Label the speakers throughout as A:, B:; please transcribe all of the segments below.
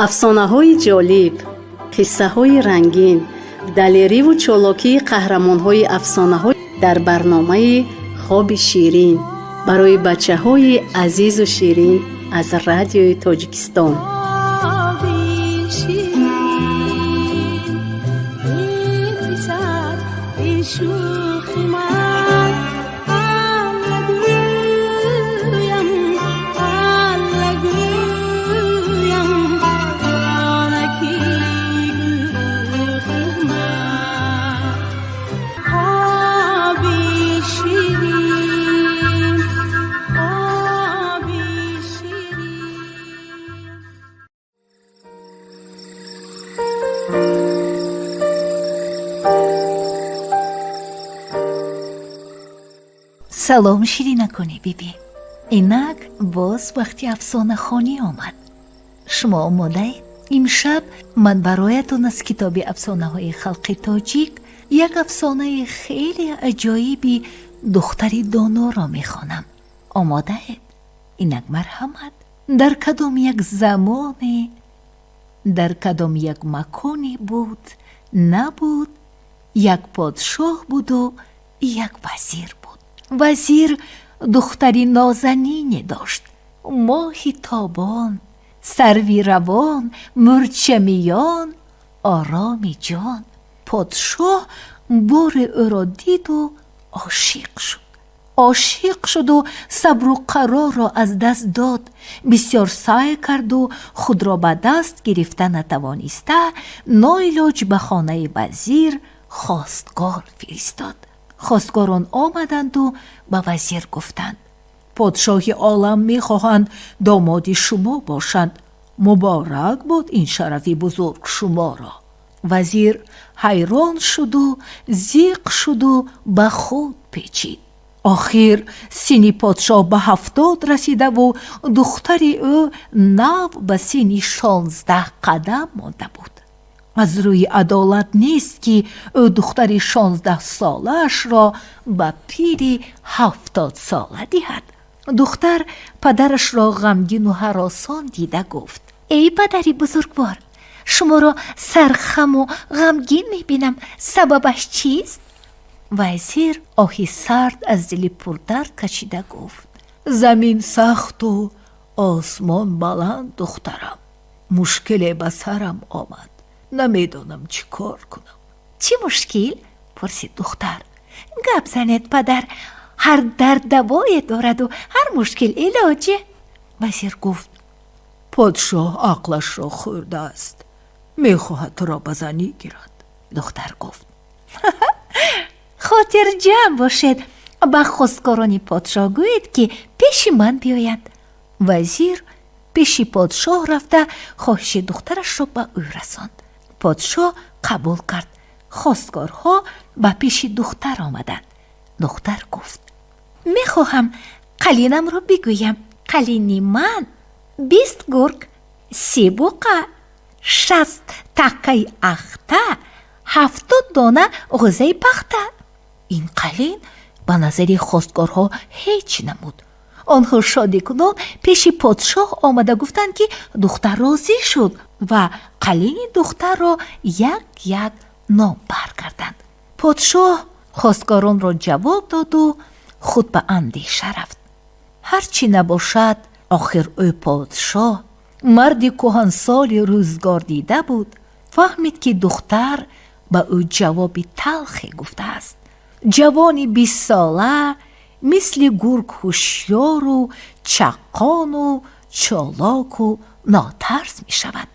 A: Афсонаҳои ҷолиб, қиссаҳои рангин, далериву чолокии қаҳрамонҳои афсонаҳо дар барномаи «Хоби ширин» барои бачаҳои азизу ширин аз Радиои Тоҷикистон.
B: Хоби ширин, эй писар, эй шӯхи ман, Алла гӯям, Алла гӯям, ҷонаки гӯхи ман. Хоби ширин, хоби ширин.
C: Салом, ширинакони бибӣ! Инак боз вақти афсонахонӣ омад. Шумо омодаед? Имшаб ман бароятон аз китоби афсонаҳои халқи тоҷик як афсонаи хеле аҷоиби духтари доноро мехонам. Омодаед? Инак марҳамат. Дар кадом як замоне, дар кадом як маконе буд, набуд, як подшоҳ буду як вазир буд. Вазир духтари нозанине дошт, моҳи тобон, сарви равон, мӯрчамиён, ороми ҷон. Подшоҳ боре ӯро диду ошиқ шуд. Ошиқ шуду сабру қарорро аз даст дод. Бисёр саъй карду худро ба даст гирифта натавониста, ноилоҷ ба хонаи вазир хостгор фиристод. Хостгорон омаданду ба вазир гуфтанд: «Подшоҳи олам мехоҳанд домоди шумо бошанд. Муборак бод ин шарафи бузург шуморо». Вазир ҳайрон шуду зиқ шуду ба худ печид. Охир синни подшоҳ ба 70 расидаву духтари ӯ нав ба синни 16 қадам монда буд. Аз рӯи адолат нест, ки ӯ духтари 16-солаашро ба пири 70-сола диҳад. Духтар падарашро ғамгину ҳаросон дида гуфт: «Эй падари бузургвор, шуморо сархаму ғамгин мебинам, сабабаш чист?» Вазир оҳи сард аз дили пурдард кашида гуфт: «Замин сахту осмон баланд, духтарам. Мушкиле ба сарам омад, намедонам чӣ кор кунам». «Чӣ мушкил?» пурсид духтар. «Гап занед, падар, ҳар дард давое дораду ҳар мушкил илоҷе». Вазир гуфт:
D: «Подшоҳ ақлашро хӯрдааст, мехоҳад туро ба занӣ гирад».
C: Духтар гуфт: «Хотирҷамъ бошед, ба хостгорони подшоҳ гӯед, ки пеши ман биёянд». Вазир пеши подшоҳ рафта, хоҳиши духтарашро ба ӯ расонд. Подшоҳ қабул кард. Хостгорҳо ба пеши духтар омаданд. Духтар гуфт: «Мехоҳам қалинамро бигӯям. Қалини ман 20 гург, 30 буқа, 60 таккаи ахта, 70 дона ғӯзаи пахта». Ин қалин ба назари хостгорҳо ҳеҷ намуд. Онҳо шодикунон пеши подшоҳ омада гуфтанд, ки духтар розӣ шуд, ва қалини духтарро як як номбар карданд. Подшоҳ хостгоронро ҷавоб доду худ ба андеша рафт. Ҳар чӣ набошад, охир ӯ подшоҳ, марди кӯҳансоли рӯзгор дида буд. Фаҳмид, ки духтар ба ӯ ҷавоби талхе гуфтааст. Ҷавони 20-сола мисли гург ҳушёру чаққону чолоку нотарс мешавад.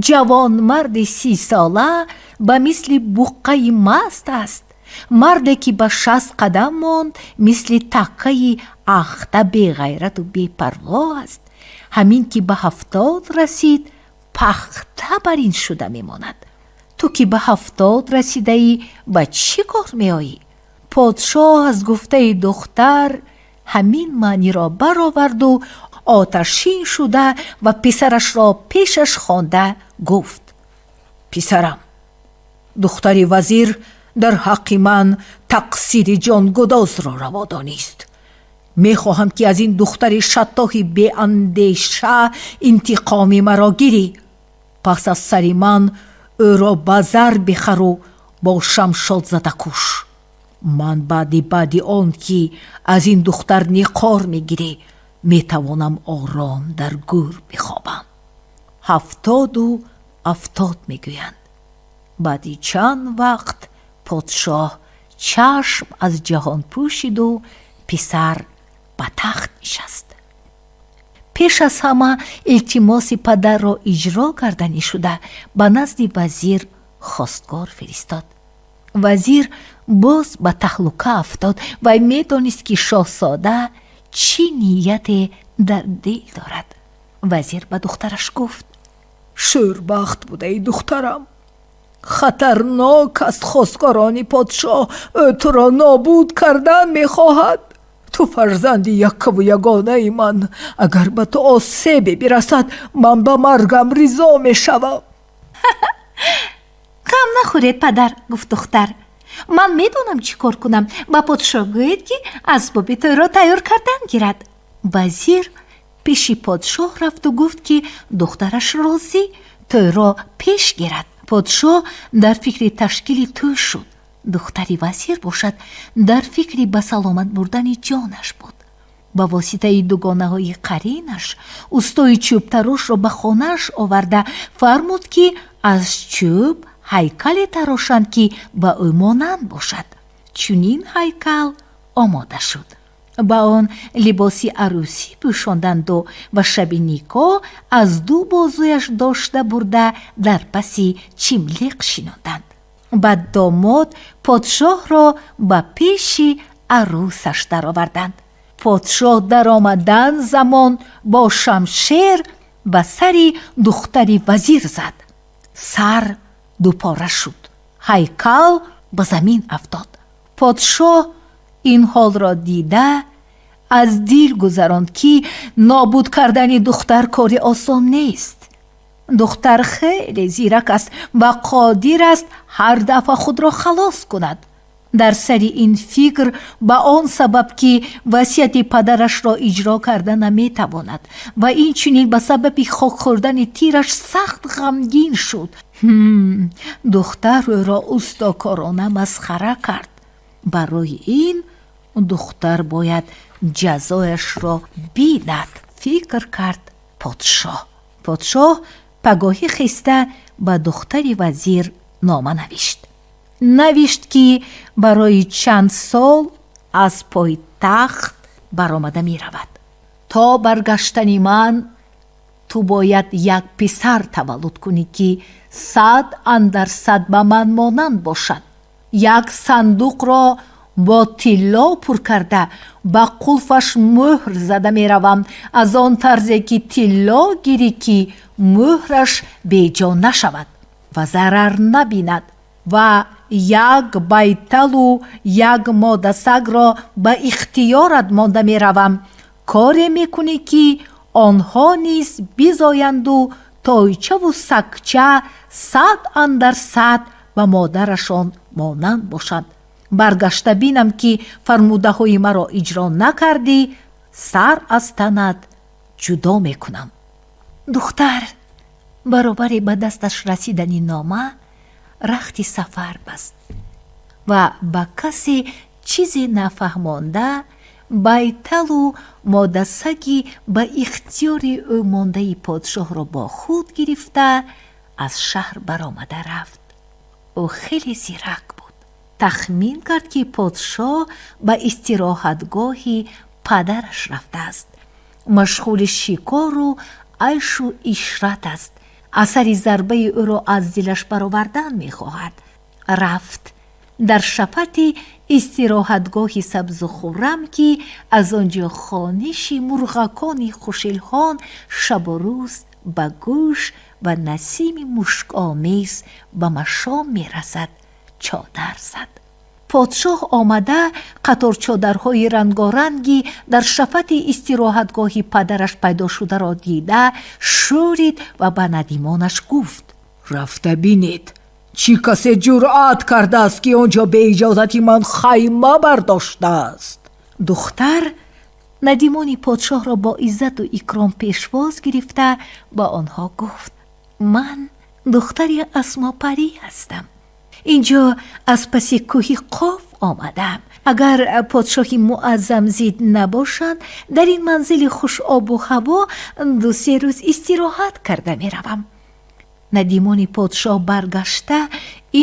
C: Ҷавонмарди 30-сола ба мисли буққаи маст аст. Марде ки ба 60 қадам монд, мисли таккаи ахта беғайрату бепарво аст. Ҳамин ки ба 70 расид, пахта бар ин шуда мемонад. Ту ки ба 70 расидаӣ, ба чӣ кор меоӣ? Подшоҳ аз гуфтаи духтар ҳамин маъниро бароварду оташин шуда ва писарашро пешаш хонда гуфт:
D: «Писарам, духтари вазир дар ҳаққи ман тақсири ҷонгудозро раво донист. Мехоҳам, ки аз ин духтари шаттоҳи беандеша интиқоми маро гирӣ». Пас аз сари ман ӯро ба зар бихару бо шамшод зада куш. Ман баъди он ки аз ин духтар ниқор мегирӣ, метавонам ором дар гӯр бихобам. 70 70 мегӯянд. Баъди чанд вақт подшоҳ чашм аз ҷаҳон пӯшиду писар ба тахт нишаст. Пеш аз ҳама илтимоси падарро иҷро карданӣ шуда, ба назди вазир хостгор фиристод. Вазир боз ба таҳлука афтод. Вай медонист, ки шоҳзода чӣ нияте дар дил дорад. Вазир ба духтараш гуфт:
E: Шӯрбахт будаи, духтарам. Хатарнок аст хостгорони подшоҳ. Ӯ туро нобуд кардан мехоҳад. Ту фарзанди яккаву ягонаи ман. Агар ба ту осебе бирасад, ман ба маргам ризо мешавам.
C: Ғам нахӯред, падар, гуфт духтар. Ман медонам чӣ кор кунам. Ба подшоҳ гӯед, ки асбоби тӯйро тайёр кардан гирад. Вазир пеши подшоҳ рафту гуфт, ки духтараш розӣ, тӯйро пеш гирад. Подшоҳ дар фикри ташкили тӯй шуд. Духтари вазир бошад, дар фикри ба саломат бурдани ҷонаш буд. Ба воситаи дугонаҳои қаринаш устои чӯбтарошро ба хонааш оварда фармуд, ки аз чӯб ҳайкале тарошанд, ки ба ӯ монанд бошад. Чунин ҳайкал омода шуд. Ба он либоси арӯсӣ пӯшонданду ва шаби никоҳ аз ду бозуяш дошта бурда, дар паси чимлиқ шинонданд. Ба домод подшоҳро ба пеши арӯсаш дароварданд. Подшоҳ даромадан замон бо шамшер ба сари духтари вазир зад. Сар дупора шуд, ҳайкал ба замин афтод. Подшоҳ ин ҳолро дида, аз дил гузаронд, ки нобуд кардани духтар кори осон нест. Духтар хеле зирак аст ва қодир аст ҳар дафъа худро халос кунад. Дар сари ин фикр, ба он сабаб ки васияти падарашро иҷро карда наметавонад ва инчунин ба сабаби хок хӯрдани тираш сахт ғамгин шуд. Духтар ӯро устокорона масхара кард. Барои ин духтар бояд ҷазояшро бинад, фикр кард подшоҳ. Подшоҳ пагоҳӣ хеста ба духтари вазир нома навишт. Навишт, ки барои чанд сол аз пойтахт баромада меравад. То баргаштани ман ту бояд як писар таваллуд кунӣ, ки 100% ба ман монанд бошад. Як сандуқро бо тилло пур карда, ба қулфаш мӯҳр зада меравам. Аз он тарзе ки тилло гирӣ, ки мӯҳраш беҷо нашавад ва зарар набинад, ва як байталу як модасагро ба ихтиёрат монда меравам. Коре мекунӣ, ки онҳо низ бизоянду тойчаву сагча 100% ба модарашон монанд бошанд. Баргашта бинам, ки фармудаҳои маро иҷро накардӣ, сар аз танат ҷудо мекунам. Духтар баробари ба дасташ расидани нома рахти сафар баст ва ба касе чизе нафаҳмонда, байталу модасаги ба ихтиёри ӯ мондаи подшоҳро бо худ гирифта, аз шаҳр баромада рафт. Ӯ хеле зирак буд. Тахмин кард, ки подшоҳ ба истироҳатгоҳи падараш рафтааст, машғули шикору айшу ишрат аст, асари зарбаи ӯро аз дилаш баровардан мехоҳад. Рафт дар шафати истироҳатгоҳи сабзу хуррам, ки аз он ҷо хониши мурғакони хушилҳон шабу рӯз ба гӯш ва насими мушкомез ба машом мерасад, чодар зад. Подшоҳ омада, қаторчодарҳои рангоранги дар шафати истироҳатгоҳи падараш пайдо шударо дида, шӯрид ва ба надимонаш гуфт:
E: Рафта бинед, чӣ касе ҷуръат кардааст, ки он ҷо бе иҷозати ман хайма бардоштааст.
C: Духтар надимони подшоҳро бо иззату икром пешвоз гирифта, ба онҳо гуфт: Ман духтари Асмопарӣ ҳастам. Инҷо аз паси кӯҳи Қоф омадам. Агар подшоҳи муаззам зид набошанд, дар ин манзили хушобу ҳаво 2-се рӯз истироҳат карда меравам. Надимони подшоҳ баргашта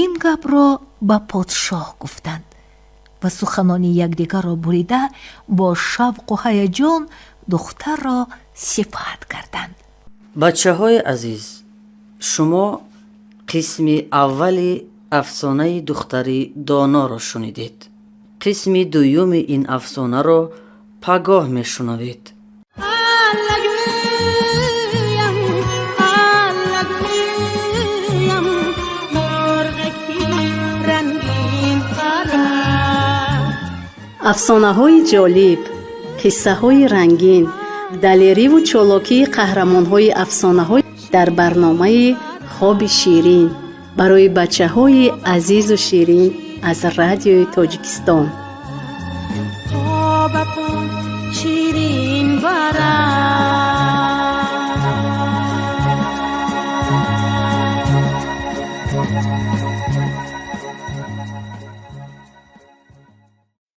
C: ин гапро ба подшоҳ гуфтанд ва суханони якдигарро бурида, бо шавқу ҳаяҷон духтарро сифат карданд.
F: Бачаҳои азиз, шумо қисми аввали афсонаи духтари доноро шунидед. Қисми дуюми ин афсонаро пагоҳ мешунавед.
B: Аллагӯям, аллагӯям, мурғаки рангин парад.
A: Афсонаҳои ҷолиб, қиссаҳои рангин, далериву чолокии қаҳрамонҳои афсонаҳо дар барномаи Хоби ширин барои бачаҳои азизу ширин аз Радиои Тоҷикистон.
B: Хобатон ширин барад.